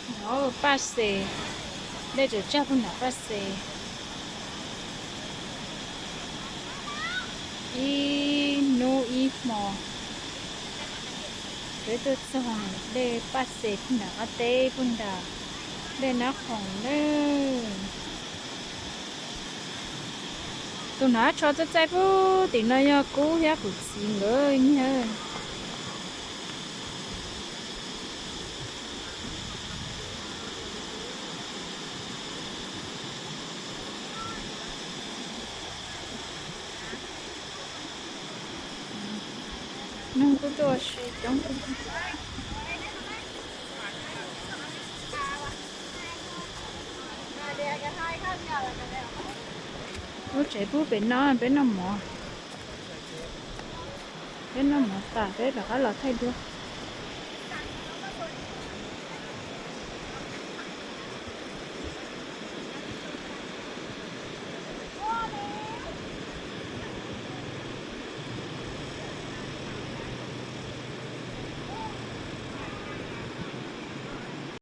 Paj xes, dej tsaws tsag puag nram paj xes. Ib hnub ib hmo peb tuaj txog dej paj xes puag nram qab teb puag nram dej Nab Khoom na. Tus hnav tsho txaij txaij puag tim no yog kuv thiab kuv txiv nkawd nyiag. Neeg kuj tuaj ua si coob. Lub tsev pub pem no peb noj mov, peb noj mov tas peb rov qab los thaij duab.